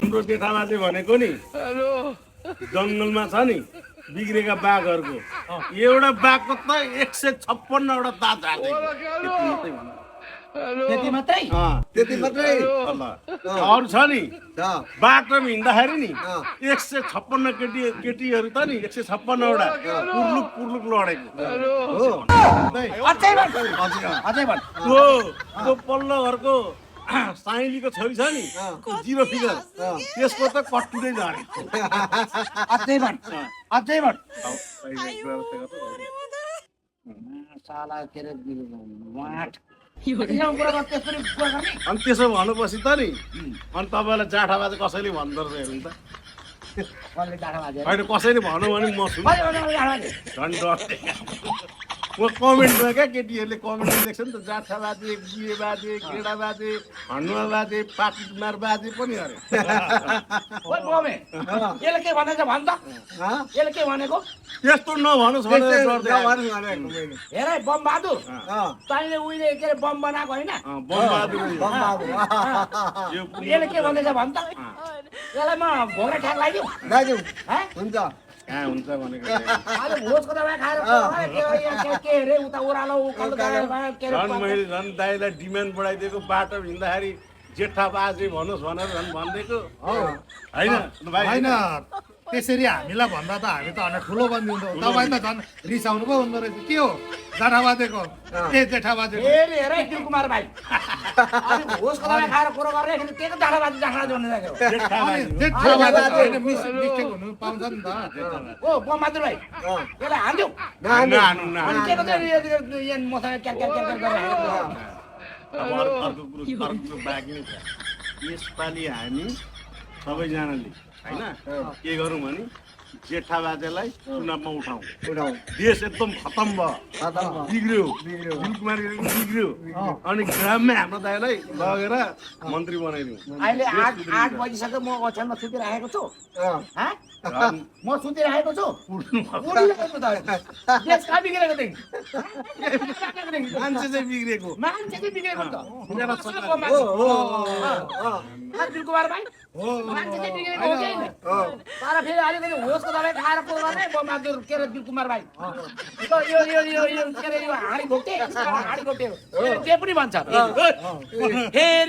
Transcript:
हाम्रो जेठाबाजे भनेको नि जङ्गलमा छ नि बिग्रेका बाघहरूको एउटा बाघको त 156 वटा दाँत हाल्दै त्यति मात्रै त्यति मात्रै अरू छ नि बाटोमा हिँड्दाखेरि नि 156 केटीहरू त नि 156 वटा पुर्लुक पुर्लुक लडेको अझै भन् अझै भन् त्यो पल्लो घरको साइलीको छोरी छ नि जिरो फिगर त्यसको त कट्टुरै झरेको अझै भन् अझै भन् साला के रे वाट अनि त्यसो भनेपछि त नि अनि तपाईँलाई जाठाबाजे कसैले भन्दो रहेछ हेर्नु त होइन कसैले भन्यो भने म सुन्छु झन् डर म कमेन्टमा क्या केटीहरूले कमेन्ट लेख्छ नि त जाठा बाजे बिहे बाजे गेडा बाजे हनुमा बाजे पाकिटमार बाजे पनि अरे यसले के भनेको भन् त यसले के भनेको त्यस्तो नभनोस् भनेर डर्दै हेर बम बहादुर तैँले उहिले के अरे बम बनाएको होइन यसले के भन्दैछ भन् त यसलाई म भोग्रा ठ्याक लगाइदिउँ हुन्छ हुन्छ भनेको आज भोजको दबाई खाएर के अरे उता ओह्रालो उकालो मैले झन् दाइलाई डिमान्ड बढाइदिएको बाटो हिँड्दाखेरि जेठा बाजे भन्नुहोस् भनेर झन् भनिदिएको होइन होइन त्यसरी हामीलाई भन्दा त हामी त अनि ठुलो बनिदिउँछौँ तपाईँ त झन् रिसाउनु पो हुँदो रहेछ के हो जेठाबाजेको के जेठाबाजेको फेरि हेर दिलकुमार भाइ भोजको दबाई खाएर कुरो गरेर के त जाठाबाजे जाठाबाजे भन्ने लाग्यो जेठाबाजे होइन मिस्टेक हुनु पाउँछ नि त ओ बमबहादुर भाइ यसलाई हान्दिउ अनि के त यहाँ मसँग क्यार क्यार क्यार गरेर अर्को बाँकी नै छ यसपालि हामी सबैजनाले होइन के गरौँ भने जेठा बाजेलाई चुनावमा उठाउँ देश एकदम खतम भयो बिग्रियो दिलकुमार बिग्रियो अनि ग्राममै हाम्रो दाइलाई लगेर मन्त्री बनाइदिउँ अहिले 8 बजिसक्यो म ओछ्यानमा सुतिरहेको छु म सुतिरहेको छु देश कहाँ बिग्रेको थिएँ मान्छे चाहिँ बिग्रेको मान्छे चाहिँ बिग्रेको त दिलकुमार भाइ मान्छे चाहिँ बिग्रेको हो कि तर फेरि अलिकति होसको दबाई खाएर को गर्ने बमबहादुर के अरे दिलकुमार भाइ यो के अरे यो हाँडी घोप्टे जे पनि भन्छ फेरि